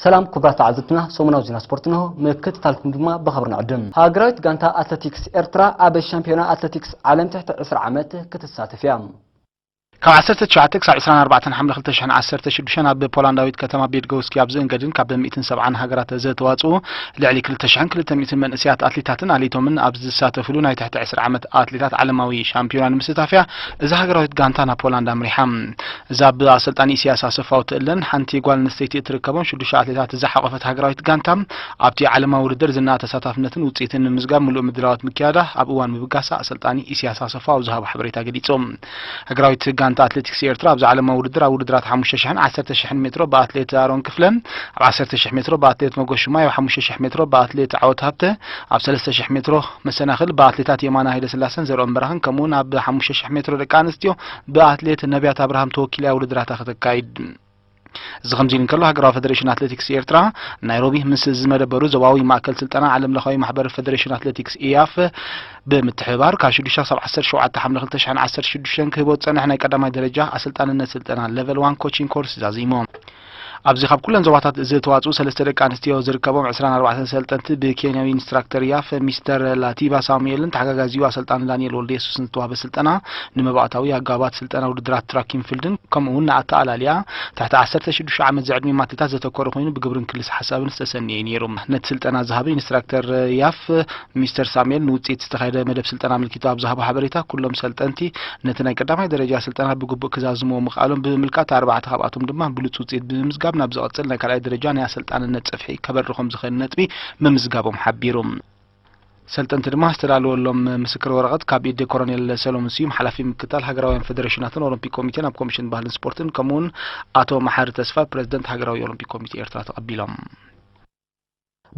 ሰላም ክቡራት ተዓዘብትና፣ ሰሙናዊ ዜና ስፖርት እንሆ፣ ምክትታልኩም ድማ ብኽብሪ ንዕድም። ሃገራዊት ጋንታ ኣትሌቲክስ ኤርትራ ኣብ ሻምፒዮና ኣትሌቲክስ ዓለም ትሕቲ ዕስራ ዓመት ክትሳተፍ እያ። ካብ ዓሰርተ ትሽዓተ ክሳብ ዕስራን ኣርባዕተን ሓምለ ክልተ ሽሕን ዓሰርተ ሽዱሽተን ኣብ ፖላንዳዊት ከተማ ቢድጎውስኪ ኣብ ዝእንገድን ካብ ሚእትን ሰብዓን ሃገራት ዝተዋጽኡ ልዕሊ ክልተ ሽሕን ክልተ ሚእትን መንእሰያት ኣትሌታትን ኣሊቶምን ኣብ ዝሳተፍሉ ናይ ትሕቲ ዕስራ ዓመት ኣትሌታት ዓለማዊ ሻምፒዮና ንምስታፍ እያ እዛ ሃገራዊት ጋንታ ናብ ፖላንድ ኣምሪሓ። እዛ ብኣሰልጣኒ ኢሳያስ ኣሰፋው ትእለን ሓንቲ ጓል ኣንስተይቲ እትርከቦም ሽዱሽተ ኣትሌታት ዝሓቖፈት ሃገራዊት ጋንታ ኣብቲ ዓለማዊ ውድድር ዝና ተሳታፍነትን ውጽኢትን ንምምዝጋብ ምሉእ ምድላዋት ምክያዳ ኣብ እዋን ምብጋሳ ኣሰልጣኒ ኢሳያስ ኣሰፋው ኣብ ዝሃቦ ሓበሬታ ገሊጹ። ሃገራዊት ጋንታ ኣትሌቲክስ ኤርትራ ኣብዚ ዓለማዊ ውድድር ኣብ ውድድራት ሓሙሽተ ሽሕን ዓሰርተ ሽሕን ሜትሮ ብኣትሌት ኣሮን ክፍለ፣ ኣብ ዓሰርተ ሽሕ ሜትሮ ብኣትሌት መጎሽ ማይ፣ ኣብ ሓሙሽተ ሽሕ ሜትሮ ብኣትሌት ዓወት ሃብተ፣ ኣብ ሰለስተ ሽሕ ሜትሮ መሰናኽል ብኣትሌታት የማነ ሃይለስላሰን ዘርኦም በራኽን ከምኡውን ኣብ ሓሙሽተ ሽሕ ሜትሮ ደቂ ኣንስትዮ ብኣትሌት ነቢያት ኣብርሃም ተወኪላ ውድድራታ ከተካይድ። እዚ ከምዚ ኢሉ እንከሎ ሃገራዊ ፈደሬሽን ኣትሌቲክስ ኤርትራ ናይሮቢ ምስ ዝመደበሩ ዞባዊ ማእከል ስልጠና ዓለም ለኻዊ ማሕበር ፈደሬሽን ኣትሌቲክስ ኢያፍ ብምትሕብባር ካብ ሽዱሽተ ክሳብ ዓሰርተ ሸውዓተ ሓምለ ክልተ ሽሕን ዓሰርተ ሽዱሽተን ክህቦ ዝጸንሐ ናይ ቀዳማይ ደረጃ ኣሰልጣንነት ስልጠና ሌቨል ዋን ኮቺንግ ኮርስ ዛዚሙ። ኣብዚ ካብ ኩለን ዞባታት ዝተዋጽኡ ሰለስተ ደቂ ኣንስትዮ ዝርከቦም ዕስራን ኣርባዕተን ሰልጠንቲ ብኬንያዊ ኢንስትራክተር ያፍ ሚስተር ላቲባ ሳሙኤልን ተሓጋጋዚኡ ኣሰልጣኒ ዳንኤል ወልደየሱስን ዝተዋህበ ስልጠና ንመባእታዊ ኣጋባት ስልጠና ውድድራት ትራክ ኢንፊልድን ከምኡ እውን ንኣተኣላልያ ትሕቲ ዓሰርተ ሽዱሽተ ዓመት ዝዕድሚኦም ኣትሌታት ዘተኮረ ኮይኑ ብግብርን ክልስ ሓሳብን ዝተሰነየ እዩ ነይሩ። ነቲ ስልጠና ዝሃበ ኢንስትራክተር ያፍ ሚስተር ሳሙኤል ንውጽኢት ዝተኻየደ መደብ ስልጠና ኣመልኪቱ ኣብ ዝሃቦ ሓበሬታ ኩሎም ሰልጠንቲ ነቲ ናይ ቀዳማይ ደረጃ ስልጠና ብግቡእ ክዛዝምዎ ምኽኣሎም ብምምልካት ኣርባዕተ ካብኣቶም ድማ ብሉጽ ውጽኢት ብምምዝጋብ ናብ ዝቐጽል ናይ ካልኣይ ደረጃ ናይ ኣሰልጣንነት ጽፍሒ ከበሪ ከም ዝኽእል ነጥቢ ምምዝጋቦም ሓቢሩ። ሰልጠንቲ ድማ ዝተዳለወሎም ምስክር ወረቐት ካብ ኢድ ኮሎኔል ሰሎሞን ስዩም ሓላፊ ምክትታል ሃገራውያን ፈደሬሽናትን ኦሎምፒክ ኮሚቴን ኣብ ኮሚሽን ባህልን ስፖርትን ከምኡውን ኣቶ መሓሪ ተስፋ ፕሬዝደንት ሃገራዊ ኦሎምፒክ ኮሚቴ ኤርትራ ተቐቢሎም።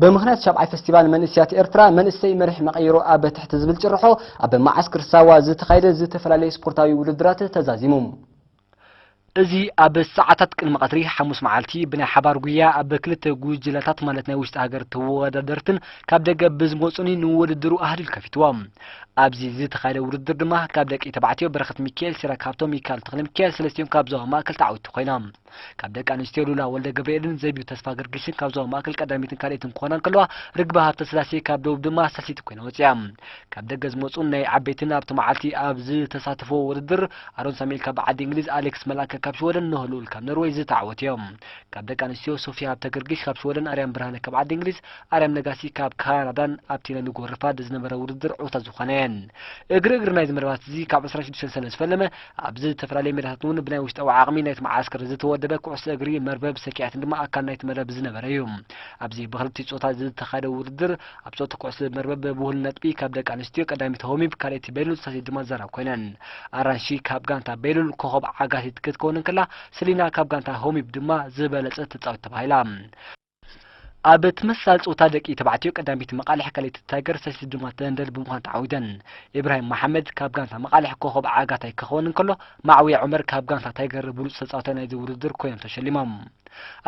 ብምኽንያት ሻብዓይ ፈስቲቫል መንእሰያት ኤርትራ መንእሰይ መሪሕ መቐይሮ ኣብ ትሕቲ ዝብል ጭርሖ ኣብ መዓስከር ሳዋ ዝተኻየደ ዝተፈላለዩ ስፖርታዊ ውድድራት ተዛዚሙ። እዚ ኣብ ሰዓታት ቅድሚ ቀትሪ ሓሙስ መዓልቲ ብናይ ሓባር ጉያ ኣብ ክልተ ጉጅለታት ማለት ናይ ውሽጢ ሃገር ተወዳደርትን ካብ ደገ ብዝመጹኒ ንውድድሩ ኣህሊል ከፊትዎ። ኣብዚ ዝተኻየደ ውድድር ድማ ካብ ደቂ ተባዕትዮ በረኸት ሚካኤል፣ ሲራክ ሃብቶም፣ ሚካኤል ተኽለ ሚካኤል ሰለስቲኦም ካብ ዞባ ማእከል ተዓወትቲ ኮይኖም። ካብ ደቂ ኣንስትዮ ሉላ ወልደ ገብርኤልን ዘቢብ ተስፋ ገርጊስን ካብ ዞባ ማእከል ቀዳሚትን ካልኣይትን ክኾና እንከለዋ፣ ርግበ ሃብተ ስላሴ ካብ ደቡብ ድማ ሳልሰይቲ ኮይና ወፂኣ። ካብ ደገ ዝመፁ ናይ ዓበይትን ኣብቲ መዓልቲ ኣብ ዝተሳተፍዎ ውድድር ኣሮን ሳሙኤል ካብ ዓዲ እንግሊዝ፣ ኣሌክስ መላከ ካብ ሽወደን፣ ኖህ ልኡል ካብ ኖርወይ ዝተዓወቱ እዮም። ካብ ደቂ ኣንስትዮ ሶፊያ ሃብተ ገርጊሽ ካብ ሽወደን፣ ኣርያም ብርሃነ ካብ ዓዲ እንግሊዝ፣ ኣርያም ነጋሲ ካብ ካናዳን ኣብቲ ናይ ንግሆ ረፋድ ዝነበረ ውድድር ዕውታት ዝኾና እየን። እግሪ እግሪ ናይዚ መደባት እዚ ካብ ዕስራን ሽዱሽተን ስለ ዝፈለመ ኣብ ዝተፈላለዩ ሜዳታት እውን ብናይ ውሽጣዊ ዓቕሚ ናይቲ መዓስከር ዝተወደበ ኩዕሶ እግሪ፣ መርበብ ሰኪዐትን ድማ ኣካል ናይቲ መደብ ዝነበረ እዩ። ኣብዚ ብክልቲኡ ጾታ ዝተኻየደ ውድድር ኣብ ጾታ ኩዕሶ መርበብ ብብሁል ነጥቢ ካብ ደቂ ኣንስትዮ ቀዳሚት ሆሚብ፣ ካልኣይቲ ቤሉል፣ ሳልሰይቲ ድማ ዛራብ ኮይነን። ኣራንሺ ካብ ጋንታ ቤሉል ኮኸብ ዓጋቲት ክትከውን እንከላ፣ ስሊና ካብ ጋንታ ሆሚብ ድማ ዝበለጸት ተጻዊት ተባሂላ። ኣብ ተመሳሳሊ ጸወታ ደቂ ተባዕትዮ ቀዳሚት መቓልሕ፣ ካልኣይቲ ታይገር፣ ሳልሰይቲ ድማ ደንደል ብምዃን ተዓዊተን። ኢብራሂም መሓመድ ካብ ጋንታ መቓልሕ ኮኸብ ዓጋታይ ክኸውን እንከሎ፣ ማዕውያ ዑመር ካብ ጋንታ ታይገር ብሉጽ ተጻዋታይ ናይዚ ውድድር ኮይኖም ተሸሊሞም።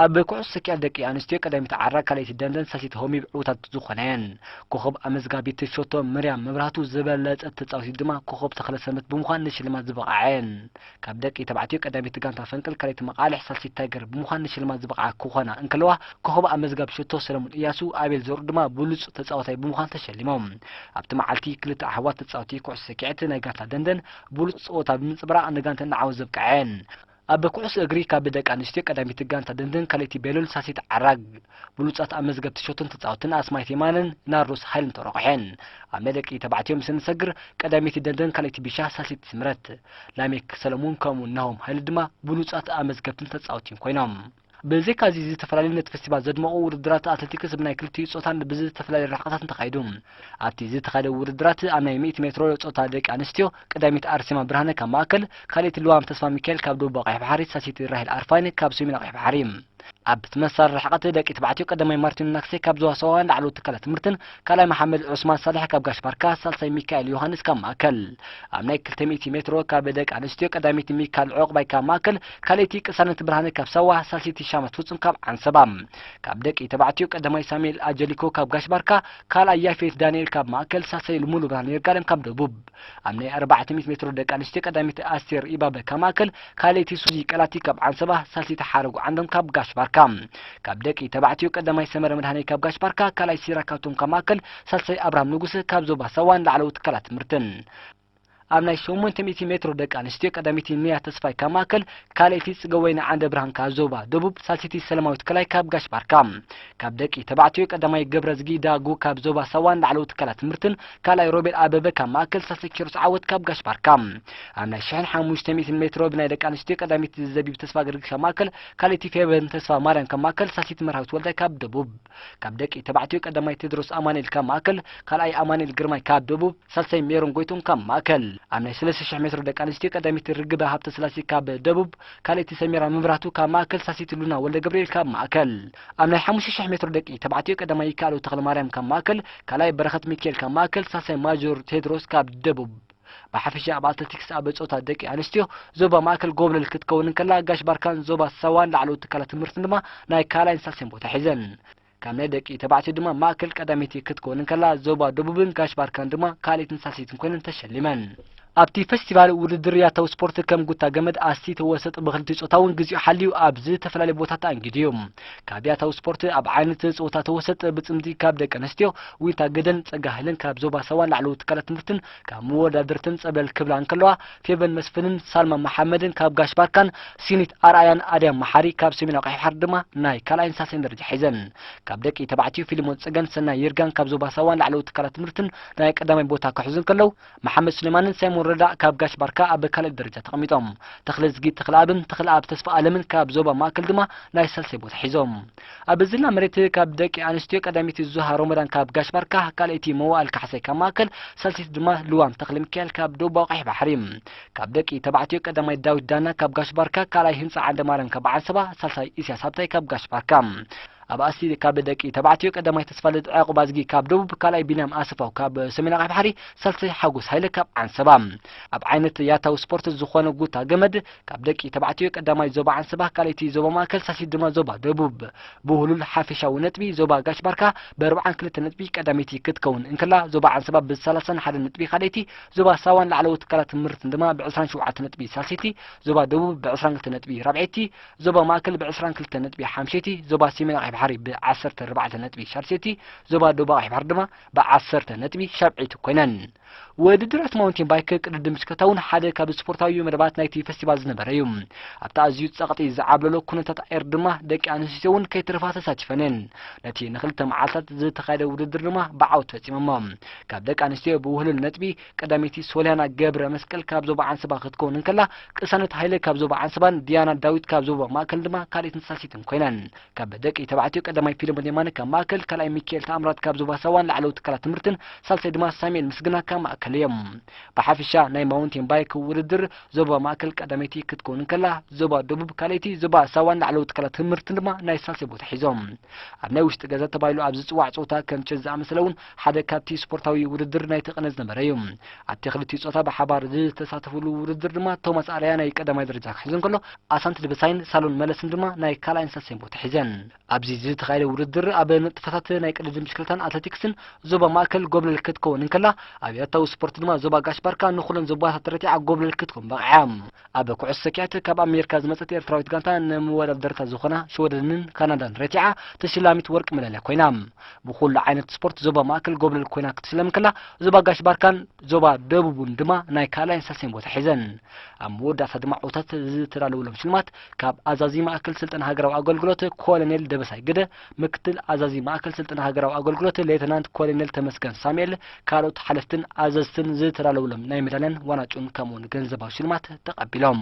ኣብ ኩዕሶ ሰኪዐት ደቂ ኣንስትዮ ቀዳሚት ዓራግ፣ ካልኣይቲ ደንደን፣ ሳልሰይቲ ሆሚብ ዕውታት ዝኾና እየን። ኮኸብ ኣመዝጋቢት ሸቶ ምርያም መብራህቱ ዝበለጸት ተጻዋቲት ድማ ኮኸብ ተኽለሰንበት ብምዃን ንሽልማት ዝበቕዓ እየን። ካብ ደቂ ተባዕትዮ ቀዳሚት ጋንታ ፈንቅል፣ ካልኣይቲ መቓልሕ፣ ሳልሰይቲ ታይገር ብምዃን ንሽልማት ዝበቕዓ ክኾና እንከለዋ፣ ኮኸብ ኣመዝጋቢ ሸቶ ሰለሙን እያሱ፣ ኣቤል ዘርኡ ድማ ብሉጽ ተጻዋታይ ብምዃን ተሸሊሞም። ኣብቲ መዓልቲ ክልተ ኣሕዋት ተጻወቲ ኩዕሶ ሰኪዐት ናይ ጋንታ ደንደን ብሉጽ ጸወታ ብምንጽብራቕ ንጋንተን ንዓወት ዘብቅዐን። ኣብ ኩዕሶ እግሪ ካብ ደቂ ኣንስትዮ ቀዳሚት ጋንታ ደንደን፣ ካልኣይቲ ቤሉል፣ ሳልሰይቲ ዓራግ ብሉጻት ኣመዝገብቲ ሸቶን ተጻወትን ኣስማይት የማነን ናርዶስ ሃይልን ተረቑሐን። ኣብ ናይ ደቂ ተባዕትዮ ምስ እንሰግር ቀዳመይቲ ደንደን፣ ካልኣይቲ ቢሻ፣ ሳልሰይቲ ስምረት፣ ላሜክ ሰለሙን ከምኡ ናሆም ሃይሉ ድማ ብሉጻት ኣመዝገብትን ተጻወቲን ኮይኖም። ብዘይካዚ ዝተፈላለዩ ነቲ ፈስቲቫል ዘድመቑ ውድድራት ኣትሌቲክስ ብናይ ክልቲኡ ጾታን ብዝተፈላለዩ ርሕቐታትን ተኻይዱ። ኣብቲ ዝተኻየደ ውድድራት ኣብ ናይ ሚእቲ ሜትሮ ጾታ ደቂ ኣንስትዮ ቀዳሚት ኣርሴማ ብርሃነ ካብ ማእከል፣ ካልኣይቲ ልዋም ተስፋ ሚካኤል ካብ ደቡብ ቀይሕ ባሕሪ፣ ሳልሰይቲ ራሄል ኣርፋይነ ካብ ሰሜን ቀይሕ ባሕሪ። ኣብ ተመሳሳሊ ርሕቐት ደቂ ተባዕትዮ ቀዳማይ ማርቲን ናክሴ ካብ ዞባ ሰዋን ላዕለዎት ትካላት ትምህርትን ካልኣይ መሓመድ ዑስማን ሳልሕ ካብ ጋሽ ባርካ፣ ሳልሳይ ሚካኤል ዮሃንስ ካብ ማእከል። ኣብ ናይ ክልተ ሚእቲ ሜትሮ ካብ ደቂ ኣንስትዮ ቀዳመይቲ ሚካል ዑቕባይ ካብ ማእከል፣ ካልኣይቲ ቅሳነት ብርሃነ ካብ ሳዋ፣ ሳልሰይቲ ሻመት ፍጹም ካብ ዓንሰባ። ካብ ደቂ ተባዕትዮ ቀዳማይ ሳሙኤል ኣጀሊኮ ካብ ጋሽ ባርካ፣ ካልኣይ ያፌት ዳንኤል ካብ ማእከል፣ ሳልሳይ ሙሉ ብርሃን ይርጋለም ካብ ደቡብ። ኣብ ናይ ኣርባዕተ ሚእቲ ሜትሮ ደቂ ኣንስትዮ ቀዳሚት ኣስቴር ኢባበ ካብ ማእከል፣ ካልኣይቲ ሱዚ ቀላቲ ካብ ዓንሰባ፣ ሳልሰይቲ ሓረጉ ዓንዶም ካብ ጋሽ ባርካ። ካብ ደቂ ተባዕትዮ ቀዳማይ ሰመረ መድሃኔ ካብ ጋሽ ባርካ፣ ካልኣይ ሲራክ ሃብቶም ካብ ማእከል፣ ሳልሳይ ኣብርሃም ንጉሰ ካብ ዞባ ሳዋን ላዕለዎት ትካላት ትምህርትን። ኣብ ናይ ሸሞንተ ሚእቲ ሜትሮ ደቂ ኣንስትዮ ቀዳመይቲ ንያ ተስፋይ ካብ ማእከል፣ ካልኣይቲ ጽገወይኒ ዓንደ ብርሃን ካብ ዞባ ደቡብ፣ ሳልሰይቲ ሰላማዊት ከላይ ካብ ጋሽ ባርካ። ካብ ደቂ ተባዕትዮ ቀዳማይ ገብረዝጊ ዳጉ ካብ ዞባ ሳዋን ላዕለዎት ትካላት ትምህርትን፣ ካልኣይ ሮቤል ኣበበ ካብ ማእከል፣ ሳልሳይ ኪሮስ ዓወት ካብ ጋሽ ባርካ። ኣብ ናይ ሽሕን ሓሙሽተ ሚእትን ሜትሮ ብናይ ደቂ ኣንስትዮ ቀዳመይቲ ዘቢብ ተስፋ ገርግሽ ካብ ማእከል፣ ካልኣይቲ ፌቨን ተስፋ ማርያም ካብ ማእከል፣ ሳልሰይቲ መርሃዊት ወልዳይ ካብ ደቡብ። ካብ ደቂ ተባዕትዮ ቀዳማይ ቴድሮስ ኣማኑኤል ካብ ማእከል፣ ካልኣይ ኣማኑኤል ግርማይ ካብ ደቡብ፣ ሳልሳይ ሜሮን ጎይቶም ካብ ማእከል። ኣብ ናይ ሰለስተ ሽሕ ሜትሮ ደቂ ኣንስትዮ ቀዳመይቲ ርግበ ሃብተስላሴ ካብ ደቡብ፣ ካልኣይቲ ሰሚራ መብራህቱ ካብ ማእከል፣ ሳልሰይቲ ሉና ወልደ ገብርኤል ካብ ማእከል። ኣብ ናይ ሓሙሽተ ሽሕ ሜትሮ ደቂ ተባዕትዮ ቀዳማይ ይከኣሉ ተኽለማርያም ካብ ማእከል፣ ካልኣይ በረኸት ሚካኤል ካብ ማእከል፣ ሳልሳይ ማጆር ቴድሮስ ካብ ደቡብ። ብሓፈሻ ኣብ ኣትሌቲክስ ኣብ ጾታ ደቂ ኣንስትዮ ዞባ ማእከል ጎብለል ክትከውን እንከላ፣ ጋሽ ባርካን ዞባ ሳዋን ላዕለዎት ትካላት ትምህርትን ድማ ናይ ካልኣይን ሳልሳይን ቦታ ሒዘን። ካብ ናይ ደቂ ተባዕትዮ ድማ ማእከል ቀዳመይቲ ክትከውን እንከላ፣ ዞባ ደቡብን ጋሽ ባርካን ድማ ካልኣይትን ሳልሰይትን ኮይነን ተሸሊመን። ኣብቲ ፈስቲቫል ውድድር ያታዊ ስፖርት ከም ጉታ ገመድ ኣስቲ ተወሰጥ ብክልቲኡ ጾታ እውን ግዚኡ ሓልዩ ኣብ ዝተፈላለየ ቦታ ተኣንጊዱ እዩ። ካብ ያታዊ ስፖርት ኣብ ዓይነት ጸወታ ተወሰጥ ብጽምዲ ካብ ደቂ ኣንስትዮ ዊንታ ገደን ጸጋ ሃይለን ካብ ዞባ ሳዋን ላዕለዎት ትካላት ትምህርትን ካብ መወዳድርትን ጸብለል ክብላ እንከለዋ፣ ፌቨን መስፍንን ሳልማ መሓመድን ካብ ጋሽ ባርካን፣ ሲኒት ኣርኣያን ኣድያም መሓሪ ካብ ሰሜን ኣውቃሒ ባሕሪ ድማ ናይ ካልኣይን ሳልሳይን ደረጃ ሒዘን። ካብ ደቂ ተባዕትዮ ፊልሞን ጸገን ሰናይ ይርጋን ካብ ዞባ ሳዋን ላዕለዎት ትካላት ትምህርትን ናይ ቀዳማይ ቦታ ክሕዙ እንከለዉ፣ መሓመድ ሱሌማንን ሳይሞን ረዳእ ካብ ጋሽ ባርካ ኣብ ካልኣይ ደረጃ ተቐሚጦም። ተኽለዝጊ ተኽለኣብን ተኽለኣብ ተስፋ ኣለምን ካብ ዞባ ማእከል ድማ ናይ ሳልሳይ ቦታ ሒዞም። ኣብ ዝላ መሬት ካብ ደቂ ኣንስትዮ ቀዳመይቲ ዙሃ ሮመዳን ካብ ጋሽ ባርካ፣ ካልኣይቲ መዋእል ካሕሳይ ካብ ማእከል፣ ሳልሰይቲ ድማ ልዋም ተኽለ ሚካኤል ካብ ደቡብ ኣውቃሒ ባሕሪ። ካብ ደቂ ተባዕትዮ ቀዳማይ ዳዊት ዳና ካብ ጋሽ ባርካ፣ ካልኣይ ህንጻ ዓንደ ማርያም ካብ ዓንሰባ፣ ሳልሳይ ኢሳያስ ሃብታይ ካብ ጋሽ ባርካ። ኣብ ኣስቲ ካብ ደቂ ተባዕትዮ ቀዳማይ ተስፋልደት ዕቑባዝጊ ካብ ደቡብ፣ ካልኣይ ቢንያም ኣሰፋው ካብ ሰሜን ኣውቃሒ ባሕሪ፣ ሳልሳይ ሓጎስ ሃይለ ካብ ዓንሰባ። ኣብ ዓይነት ያታዊ ስፖርት ዝኾነ ጉታ ገመድ ካብ ደቂ ተባዕትዮ ቀዳማይ ዞባ ዓንሰባ፣ ካልኣይቲ ዞባ ማእከል፣ ሳልሰይቲ ድማ ዞባ ደቡብ። ብውህሉል ሓፈሻዊ ነጥቢ ዞባ ጋሽ ባርካ ብኣርብዓን ክልተ ነጥቢ ቀዳመይቲ ክትከውን እንከላ፣ ዞባ ዓንሰባ ብሰላሳን ሓደን ነጥቢ ካልኣይቲ፣ ዞባ ሳዋን ላዕለዎት ትካላት ትምህርትን ድማ ብዕስራን ሸውዓተ ነጥቢ ሳልሰይቲ፣ ዞባ ደቡብ ብዕስራን ክልተ ነጥቢ ራብዐይቲ፣ ዞባ ማእከል ብዕስራን ክልተ ነጥቢ ሓምሸይቲ፣ ዞባ ሰሜን ኣውቃሒ ባሕሪ ብዓሰርተ ኣርባዕተ ነጥቢ ሻድሸይቲ፣ ዞባ ደቡብ ኣውቃሒ ባሕሪ ድማ ብዓሰርተ ነጥቢ ሻብዐይቲ ኮይነን። ውድድራት ማውንቴን ባይክ ቅድድም ብሽክለታ እውን ሓደ ካብ ስፖርታዊ መደባት ናይቲ ፈስቲቫል ዝነበረ እዩ። ኣብቲ ኣዝዩ ጸቕጢ ዝዓብለሎ ኩነታት ኣየር ድማ ደቂ ኣንስትዮ እውን ከይተረፋ ተሳቲፈን እየን። ነቲ ንክልተ መዓልታት ዝተኻየደ ውድድር ድማ ብዓወት ፈጺሞሞ። ካብ ደቂ ኣንስትዮ ብውህሉል ነጥቢ ቀዳመይቲ ሶልያና ገብረ መስቀል ካብ ዞባ ዓንሰባ ክትከውን እንከላ፣ ቅሳነት ሃይለ ካብ ዞባ ዓንሰባን ዲያና ዳዊት ካብ ዞባ ማእከል ድማ ካልኣይትን ሳልሰይትን ኮይነን። ካብ ደቂ ተባዕትዮ ቀዳማይ ፊልሞን የማነ ካብ ማእከል፣ ካልኣይ ሚካኤል ተኣምራት ካብ ዞባ ሳዋን ላዕለዎት ትካላት ትምህርትን፣ ሳልሳይ ድማ ሳሙኤል ምስግና ካብ ማእከል እዮም። ብሓፈሻ ናይ ማውንቴን ባይክ ውድድር ዞባ ማእከል ቀዳመይቲ ክትከውን እንከላ፣ ዞባ ደቡብ ካልኣይቲ፣ ዞባ ሳዋን ላዕለዎት ትካላት ትምህርትን ድማ ናይ ሳልሳይ ቦታ ሒዞም። ኣብ ናይ ውሽጢ ገዛ ተባሂሉ ኣብ ዝጽዋዕ ጸወታ ከም ቸስ ዝኣመሰለ እውን ሓደ ካብቲ ስፖርታዊ ውድድር ናይቲ ቅነ ዝነበረ እዩ። ኣብቲ ክልቲኡ ጸወታ ብሓባር ዝተሳተፍሉ ውድድር ድማ ቶማስ ኣርኣያ ናይ ቀዳማይ ደረጃ ክሕዝ እንከሎ፣ ኣሳንት ደበሳይን ሳሎን መለስን ድማ ናይ ካልኣይን ሳልሳይን ቦታ ሒዘን። ኣብዚ ዝተኻየደ ውድድር ኣብ ንጥፈታት ናይ ቅድድም ብሽክለታን ኣትሌቲክስን ዞባ ማእከል ጎብለል ክትከውን እንከላ፣ ኣብ ያታዊ ስፖርት ድማ ዞባ ጋሽ ባርካ ንኹለን ዞባታት ረቲዓ ጎብለል ክትከውን በቒዓ። ኣብ ኩዕሶ ሰኪዐት ካብ ኣሜሪካ ዝመጸት ኤርትራዊት ጋንታ ንመወዳደርታ ዝኾና ሽወደንን ካናዳን ረቲዓ ተሸላሚት ወርቂ መዳልያ ኮይና። ብኹሉ ዓይነት ስፖርት ዞባ ማእከል ጎብለል ኮይና ክትሽለም እንከላ፣ ዞባ ጋሽ ባርካን ዞባ ደቡብን ድማ ናይ ካልኣይን ሳልሳይን ቦታ ሒዘን። ኣብ መወዳእታ ድማ ዕዉታት ዝተዳለወሎም ሽልማት ካብ ኣዛዚ ማእከል ስልጠና ሃገራዊ ኣገልግሎት ኮሎኔል ደበሳይ ግደ፣ ምክትል ኣዛዚ ማእከል ስልጠና ሃገራዊ ኣገልግሎት ሌተናንት ኮሎኔል ተመስገን ሳሙኤል፣ ካልኦት ሓለፍትን ኣዘዝትን ዝተዳለወሎም ናይ ሜዳልያን ዋንጫን ከምኡውን ገንዘባዊ ሽልማት ተቐቢሎም።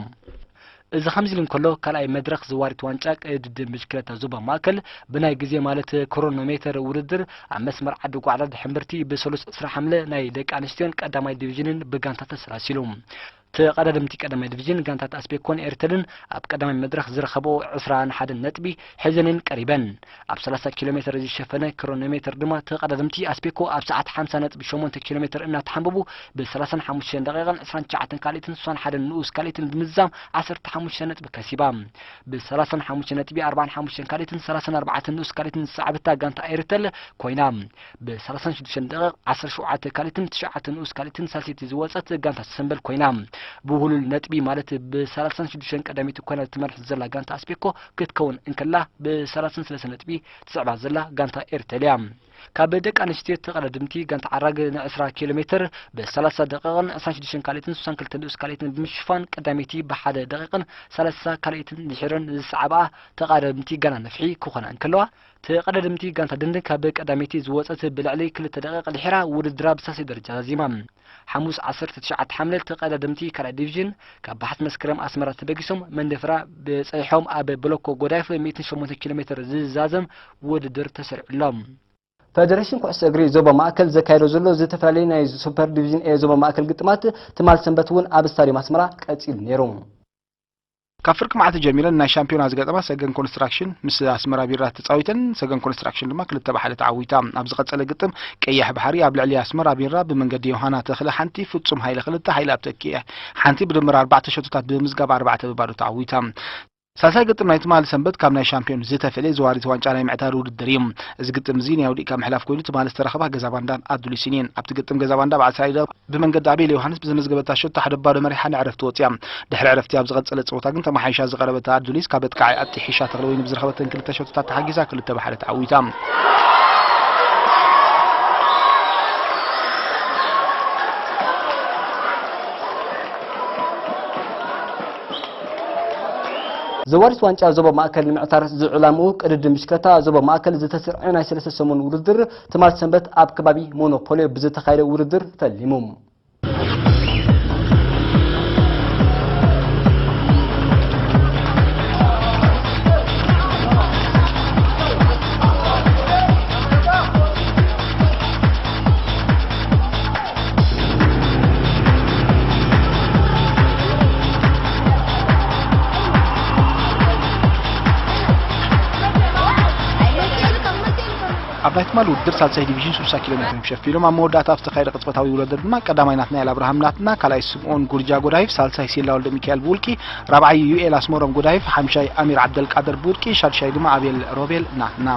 እዚ ከምዚ ኢሉ እንከሎ፣ ካልኣይ መድረኽ ዘዋሪት ዋንጫ ቅድድም ብሽክለታ ዞባ ማእከል ብናይ ግዜ ማለት ክሮኖሜተር ውድድር ኣብ መስመር ዓዲ ጓዕዳድ ሕምብርቲ ብሰሉስ ዕስራ ሓምለ ናይ ደቂ ኣንስትዮን ቀዳማይ ዲቪዥንን ብጋንታ ተሰላሲሉ። ተቐዳደምቲ ቀዳማይ ዲቪዥን ጋንታት ኣስቤኮን ኤርተልን ኣብ ቀዳማይ መድረኽ ዝረኸብኦ ዕስራን ሓደን ነጥቢ ሒዘን እየን ቀሪበን። ኣብ ሰላሳ ኪሎ ሜተር ዝሸፈነ ክሮኖሜተር ድማ ተቐዳደምቲ ኣስቤኮ ኣብ ሰዓት ሓምሳ ነጥቢ ሸሞንተ ኪሎ ሜተር እናተሓንበቡ ብሰላሳን ሓሙሽተን ደቂቕን ዕስራን ትሽዓተን ካልኢትን ስሳን ሓደን ንኡስ ካልኢትን ብምዝዛም ዓሰርተ ሓሙሽተ ነጥቢ ከሲባ። ብሰላሳን ሓሙሽተ ነጥቢ ኣርባዓን ሓሙሽተን ካልኢትን ሰላሳን ኣርባዕተን ንኡስ ካልኢትን ዝሰዓበታ ጋንታ ኤርተል ኮይና። ብሰላሳን ሽዱሽተን ደቂቕ ዓሰርተ ሸውዓተ ካልኢትን ትሽዓተ ንኡስ ካልኢትን ሳልሰይቲ ዝወጸት ጋንታ ሰምበል ኮይና። ብውህሉል ነጥቢ ማለት ብ ሰላሳን ሽዱሽተን ቀዳመይቲ ኮይና ትመርሕ ዘላ ጋንታ ኣስቤኮ ክትከውን እንከላ፣ ብ ሰላሳን ሰለስተ ነጥቢ ትስዕባ ዘላ ጋንታ ኤርተል እያ። ካብ ደቂ ኣንስትዮ ተቐዳደምቲ ጋንታ ዓራግ ን ዕስራ ኪሎ ሜትር ብ ሰላሳ ደቂቕን ዕስራን ሽዱሽተን ካልኢትን ሱሳን ክልተ ንኡስ ካልኢትን ብምሽፋን ቀዳመይቲ ብ ሓደ ደቂቕን ሰላሳ ካልኢትን ድሒረን ዝሰዓብኣ ተቐዳደምቲ ጋና ነፍሒ ክኾና እንከለዋ፣ ተቐዳደምቲ ጋንታ ደንደን ካብ ቀዳመይቲ ዝወጸት ብልዕሊ ክልተ ደቂቕ ድሒራ ውድድራ ብሳልሳይ ደረጃ ዛዚማ። ሓሙስ ዓሰርተ ትሽዓተ ሓምለ ተቐዳደምቲ ካልኣይ ዲቪዥን ካብ ባሕቲ መስከረም ኣስመራ ተበጊሶም መንደፈራ በጺሖም ኣብ ብሎኮ ጎዳይፍ ሚእትን ሸሞንተን ኪሎ ሜትር ዝዛዘም ውድድር ተሰሪዑ ኣሎ። ፈደሬሽን ኩዕሶ እግሪ ዞባ ማእከል ዘካየዶ ዘሎ ዝተፈላለዩ ናይ ሱፐር ዲቪዥን ኤ ዞባ ማእከል ግጥማት ትማል ሰንበት እውን ኣብ ስታድዮም ኣስመራ ቀጺሉ ነይሩ። ካብ ፍርቂ መዓልቲ ጀሚረን ናይ ሻምፒዮና ዝገጠማ ሰገን ኮንስትራክሽን ምስ ኣስመራ ቢራ ተጻዊተን፣ ሰገን ኮንስትራክሽን ድማ ክልተ ብ ሓደ ተዓዊታ። ኣብ ዝቐጸለ ግጥም ቀይሕ ባሕሪ ኣብ ልዕሊ ኣስመራ ቢራ ብመንገዲ ዮሃና ተኽለ ሓንቲ፣ ፍጹም ሃይለ ክልተ፣ ሃይለ ኣብ ተኪኤ ሓንቲ ብድምር ኣርባዕተ ሸቶታት ብምዝጋብ ኣርባዕተ ብባዶ ተዓዊታ። ሳልሳይ ግጥም ናይ ትማሊ ሰንበት ካብ ናይ ሻምፒዮን ዝተፈልየ ዘዋሪት ዋንጫ ናይ ምዕታር ውድድር እዩ። እዚ ግጥም እዚ ናይ ኣውዲእካ ምሕላፍ ኮይኑ ትማሊ ዝተረኸባ ገዛ ባንዳን ኣዱሊስን እየን። ኣብቲ ግጥም ገዛ ባንዳ በዓል ሰራይ ደባ ብመንገዲ ኣቤል ዮሃንስ ብዘመዝገበታ ሸቶ ሓደ ባዶ መሪሓ ንዕረፍቲ ወፅያ። ድሕሪ ዕረፍቲ ኣብ ዝቐፀለ ፀወታ ግን ተመሓይሻ ዝቐረበታ ኣዱሊስ ካብ ኣጥቃዓይ ኣጢሒሻ ተኽለወይኒ ብዝረኸበተን ክልተ ሸቶታት ተሓጊዛ ክልተ ብ ሓደ ተዓዊታ። ዘዋሪት ዋንጫ ዞባ ማእከል ንምዕታር ዝዕላምኡ ቅድድም ብሽክለታ ዞባ ማእከል ዝተስርዐ ናይ ሰለስተ ሰሙን ውድድር ትማል ሰንበት ኣብ ከባቢ ሞኖፖልዮ ብዝተኻየደ ውድድር ፈሊሙ። ኣብ ናይ ትማሊ ውድድር ሳልሳይ ዲቪዥን ሱሳ ኪሎ ሜትር ሸፊኖም ኣብ መወዳእታ ኣብ ዝተኻየደ ቅጽበታዊ ውድድር ድማ ቀዳማይ ናትናኤል ኣብርሃም ናትና፣ ካልኣይ ስምኦን ጉርጃ ጎዳይፍ፣ ሳልሳይ ሴላ ወልደ ሚካኤል ብውልቂ፣ ራብዓይ ዩኤል ኣስመሮም ጎዳይፍ፣ ሓምሻይ ኣሚር ዓብደልቃድር ብውልቂ፣ ሻድሻይ ድማ ኣቤል ሮቤል ናትና።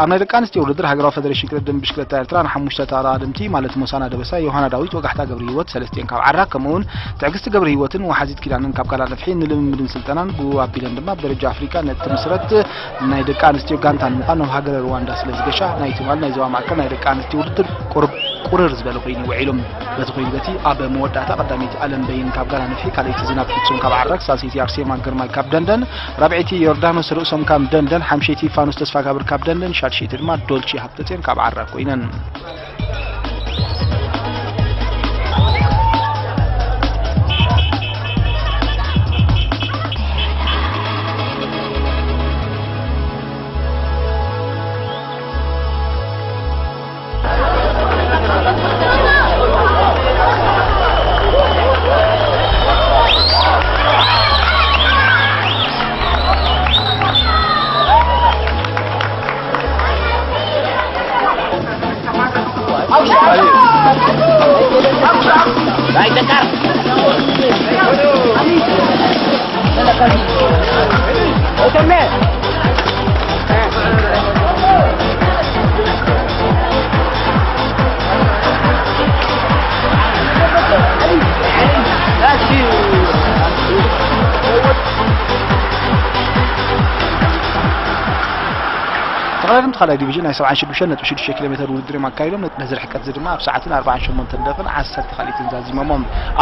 ኣብ ናይ ደቂ ኣንስትዮ ውድድር ሃገራዊ ፈደሬሽን ቅድድም ብሽክለታ ኤርትራ ንሓሙሽተ ተቐዳደምቲ ማለት ሞሳና ደበሳ፣ ዮሃና ዳዊት፣ ወጋሕታ ገብረ ህይወት፣ ሰለስቲኤን ካብ ዓራ፣ ከምኡውን ትዕግስቲ ገብረ ህይወትን ወሓዚት ኪዳነን ካብ ጋላ ነፍሒ ንልምምድን ስልጠናን ብኡ ኣቢለን ድማ ኣብ ደረጃ ኣፍሪቃ ነቲ ምስረት ናይ ደቂ ኣንስትዮ ጋንታ ንምዃን ናብ ሃገረ ሩዋንዳ ስለ ዝገሻ፣ ናይ ትማል ናይ ዞባ ማእከል ናይ ደቂ ኣንስትዮ ውድድር ቁርብ ቁርር ዝበለ ኮይኑ ውዒሉ። በቲ ኮይኑ በቲ ኣብ መወዳእታ ቀዳመይቲ ኣለም በይን ካብ ጋና ንፍሒ፣ ካልኣይቲ ዝናብ ፍጹም ካብ ዓራግ፣ ሳልሰይቲ ኣርሴማ ግርማይ ካብ ደንደን፣ ራብዐይቲ ዮርዳኖስ ርእሶም ካብ ደንደን፣ ሓምሸይቲ ፋኑስ ተስፋጋብር ካብ ደንደን፣ ሻድሸይቲ ድማ ዶልቺ ሃብተጽዮን ካብ ዓራግ ኮይነን። ተቐዳደምቲ ካልኣይ ዲቪዥን ናይ ሰብዓን ሽዱሽተን ነጥቢ ሽዱሽተ ኪሎ ሜተር ውድድር እዮም ኣካይዶም። ነዚ ርሕቀት እዚ ድማ ኣብ ሰዓትን ኣርባዓን ሸሞንተን ደቂቕን ዓሰርተ ካልኢትን ዛዚሞሞ።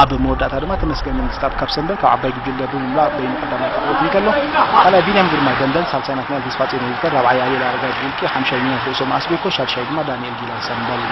ኣብ መወዳእታ ድማ ተመስገን መንግስታብ ካብ ሰንበል ካብ ዓባይ ጉጅለ ብምምላእ በይኑ ቀዳማይ ክዕወት እንከሎ፣ ካልኣይ ቢንያም ግርማይ ደንደን፣ ሳልሳይ ናትናኤል ተስፋጽዮን ኤዲተር፣ ራብዓይ ኣቤል ኣረጋይ ብውልቂ፣ ሓምሻይ ሚናስ ርእሶም ኣስቤኮ፣ ሻድሻይ ድማ ዳንኤል ጊላይ ሰንበል።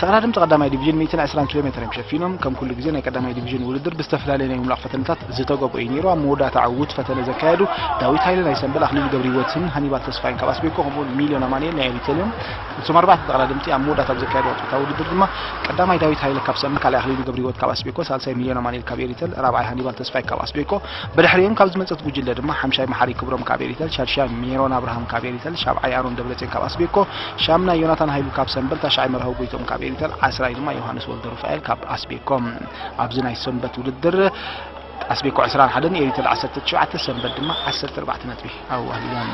ተቐዳደምቲ ቀዳማይ ዲቪዥን ሚእትን ዕስራን ኪሎ ሜትር እዮም ሸፊኖም። ከም ኩሉ ግዜ ናይ ቀዳማይ ዲቪዥን ውድድር ብዝተፈላለየ ናይ ምምላቕ ፈተነታት ዝተገብኦ እዩ ነይሩ። ኣብ መወዳእታ ዕዉት ፈተነ ዘካየዱ ዳዊት ሃይለ ናይ ሰንበል፣ ኣኽሊሉ ገብረህይወትን ሃኒባል ተስፋይን ካብ ኣስቤኮ፣ ከምኡውን ሚልዮን ኣማኑኤል ናይ ኤሪተል እዮም። እቶም ኣርባዕተ ተቐዳደምቲ ኣብ መወዳእታ ኣብ ዘካየድዎ ጸወታ ውድድር ድማ ቀዳማይ ዳዊት ሃይለ ካብ ሰንበል፣ ካልኣይ ኣኽሊሉ ገብረህይወት ካብ ኣስቤኮ፣ ሳልሳይ ሚልዮን ኣማኑኤል ካብ ኤሪተል፣ ራብዓይ ሃኒባል ተስፋይ ካብ ኣስቤኮ፣ ብድሕሪኦም ካብ ዝመጸት ጉጅለ ድማ ሓምሻይ መሓሪ ክብሮም ካብ ኤሪተል፣ ሻድሻይ ሜሮን ኣብርሃም ካብ ኤሪተል፣ ሻብዓይ ኣሮን ደብረጽዮን ካብ ኣስቤኮ፣ ሻምናይ ዮናታን ሃይሉ ካብ ሰንበል፣ ታሽዓይ መርሃዊ ጎይቶም ካብ ኤሪተል፣ ዓስራይ ድማ ዮሃንስ ወልደ ሩፋኤል ካብ ኣስቤኮ። ኣብዚ ናይ ሰንበት ውድድር ኣስቤኮ ዕስራን ሓደን፣ ኤሪተል ዓሰርተ ትሽዓተ፣ ሰንበት ድማ ዓሰርተ ኣርባዕተ ነጥቢ ኣዋህሊሎም።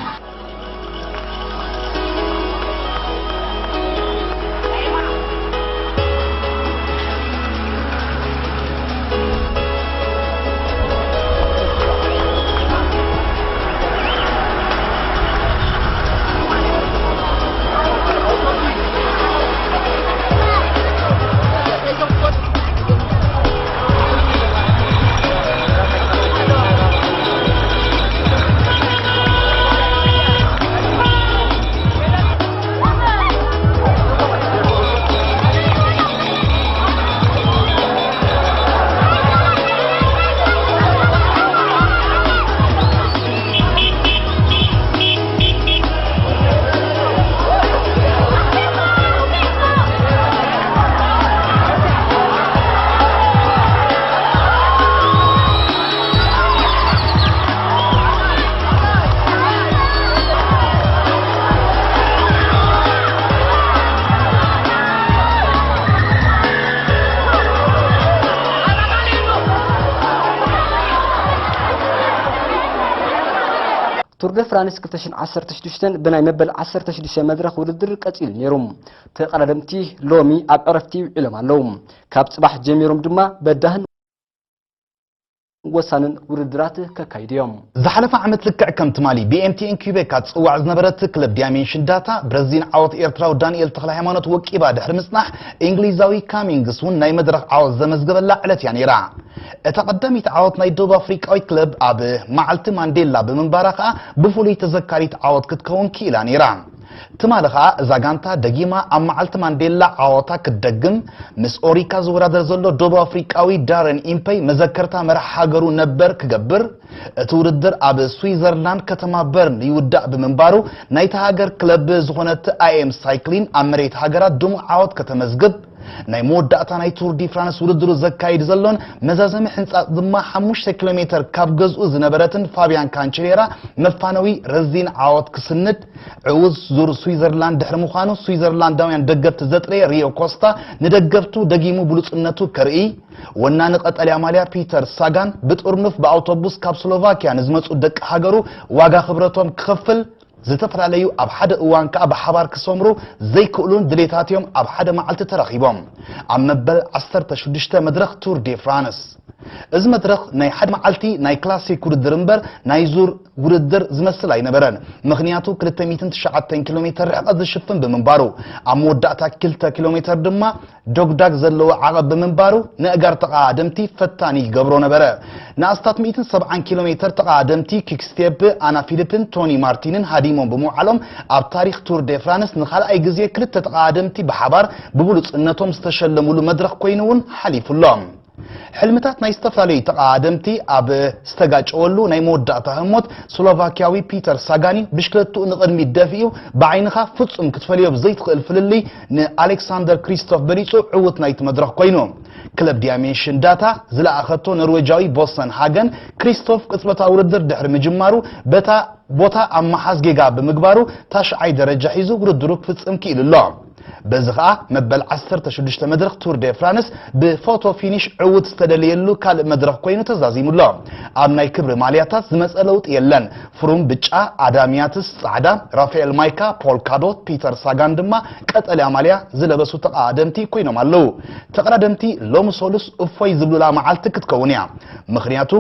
ቱር ደ ፍራንስ ክልተ ሽሕን ዓሰርተ ሽዱሽተን ብናይ መበል ዓሰርተ ሽዱሽተ መድረኽ ውድድር ቀጺሉ ነይሩ። ተቐዳደምቲ ሎሚ ኣብ ዕረፍቲ ውዒሎም ኣለዉ። ካብ ጽባሕ ጀሚሮም ድማ በዳህን ወሳንን ውድድራት ከካይዱ እዮም። ዝሓለፈ ዓመት ልክዕ ከም ትማሊ ብ ኤም ቲ ኤን ኪቤክ ትጽዋዕ ዝነበረት ክለብ ዳይሜንሽን ዳታ ብረዚን ዓወት ኤርትራዊ ዳንኤል ተኽለ ሃይማኖት ወቂባ ድሕሪ ምጽናሕ፣ እንግሊዛዊ ካሚንግስ እውን ናይ መድረኽ ዓወት ዘመዝገበላ ዕለት እያ ነይራ። እታ ቀዳሚት ዓወት ናይ ደቡብ ኣፍሪቃዊት ክለብ ኣብ መዓልቲ ማንዴላ ብምንባራ ከኣ ብፍሉይ ተዘካሪት ዓወት ክትከውን ክኢላ ነይራ። ትማሊ ከኣ እዛ ጋንታ ደጊማ ኣብ መዓልቲ ማንዴላ ዓወታ ክትደግም፣ ምስ ኦሪካ ዝወዳደር ዘሎ ደቡብ ኣፍሪቃዊ ዳረን ኢምፐይ መዘከርታ መራሕ ሃገሩ ነበር ክገብር፣ እቲ ውድድር ኣብ ስዊዘርላንድ ከተማ በርን ይውዳእ ብምንባሩ፣ ናይታ ሃገር ክለብ ዝኾነት ኣይ ኤም ሳይክሊን ኣብ መሬት ሃገራ ድሙቕ ዓወት ከተመዝግብ፣ ናይ መወዳእታ ናይ ቱር ዲ ፍራንስ ውድድሩ ዘካይድ ዘሎን መዛዘሚ ሕንጻጽ ድማ ሓሙሽተ ኪሎ ሜተር ካብ ገዝኡ ዝነበረትን ፋቢያን ካንቸሌራ መፋነዊ ረዚን ዓወት ክስንድ ዕዉት ዙር ስዊዘርላንድ ድሕሪ ምዃኑ፣ ስዊዘርላንዳውያን ደገፍቲ ዘጥረየ ሪዮ ኮስታ ንደገፍቱ ደጊሙ ብሉጽነቱ ከርኢ፣ ወናኒ ቀጠልያ ማልያ ፒተር ሳጋን ብጥርኑፍ ብኣውቶቡስ ካብ ስሎቫኪያ ንዝመጹ ደቂ ሃገሩ ዋጋ ክብረቶም ክኸፍል፣ ዝተፈላለዩ ኣብ ሓደ እዋን ከኣ ብሓባር ክሰምሩ ዘይክእሉን ድሌታትዮም ኣብ ሓደ መዓልቲ ተረኺቦም ኣብ መበል ዓሰርተ ሽዱሽተ መድረኽ ቱር ዴ ፍራንስ። እዚ መድረኽ ናይ ሓደ መዓልቲ ናይ ክላሲክ ውድድር እምበር ናይ ዙር ውድድር ዝመስል ኣይነበረን። ምኽንያቱ ክልተ ሚእትን ትሽዓተን ኪሎ ሜተር ርሕቐት ዝሽፍን ብምንባሩ፣ ኣብ መወዳእታ ክልተ ኪሎ ሜተር ድማ ዶግዳግ ዘለዎ ዓቐብ ብምንባሩ ንእጋር ተቐዳደምቲ ፈታኒ ይገብሮ ነበረ። ንኣስታት ሚእትን ሰብዓን ኪሎ ሜተር ተቐዳደምቲ ኪክስቴፕ፣ ኣና ፊሊፕን ቶኒ ማርቲንን ሃዲሞም ብምውዓሎም ኣብ ታሪኽ ቱር ዴ ፍራንስ ንኻልኣይ ግዜ ክልተ ተቐዳደምቲ ብሓባር ብብሉጽነቶም ዝተሸለሙሉ መድረኽ ኮይኑ እውን ሓሊፉ ኣሎ። ሕልምታት ናይ ዝተፈላለዩ ተቐዳደምቲ ኣብ ዝተጋጨወሉ ናይ መወዳእታ ህሞት፣ ስሎቫኪያዊ ፒተር ሳጋኒ ብሽክለትኡ ንቕድሚት ደፊኡ ብዓይንኻ ፍጹም ክትፈልዮ ብዘይትኽእል ፍልልይ ንኣሌክሳንደር ክሪስቶፍ በሊጹ ዕዉት ናይቲ መድረኽ ኮይኑ። ክለብ ዲያሜንሽን ዳታ ዝለኣኸቶ ኖርዌጃዊ ቦሰን ሃገን ክሪስቶፍ ቅጽበታዊ ውድድር ድሕሪ ምጅማሩ በታ ቦታ ኣብ መሓዝ ጌጋ ብምግባሩ ታሽዓይ ደረጃ ሒዙ ውድድሩ ክፍጽም ክኢሉ ኣሎ። በዚ ኸኣ መበል ዓሰርተ ሽዱሽተ መድረኽ ቱር ዴ ፍራንስ ብፎቶ ፊኒሽ ዕዉት ዝተደለየሉ ካልእ መድረኽ ኮይኑ ተዛዚሙ ኣሎ። ኣብ ናይ ክብሪ ማልያታት ዝመጸ ለውጢ የለን። ፍሩም ብጫ፣ ኣዳም ያትስ ጻዕዳ፣ ራፋኤል ማይካ ፖልካዶት፣ ፒተር ሳጋን ድማ ቀጠልያ ማልያ ዝለበሱ ተቐዳደምቲ ኮይኖም ኣለዉ። ተቐዳደምቲ ሎሚ ሰሉስ እፎይ ዝብሉላ መዓልቲ ክትከውን እያ። ምኽንያቱ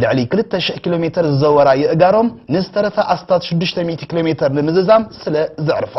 ልዕሊ ክልተ ሽሕ ኪሎ ሜተር ዝዘወራ የእጋሮም ንዝተረፈ ኣስታት ሽዱሽተ ሚእቲ ኪሎ ሜተር ንምዝዛም ስለ ዘዕርፋ።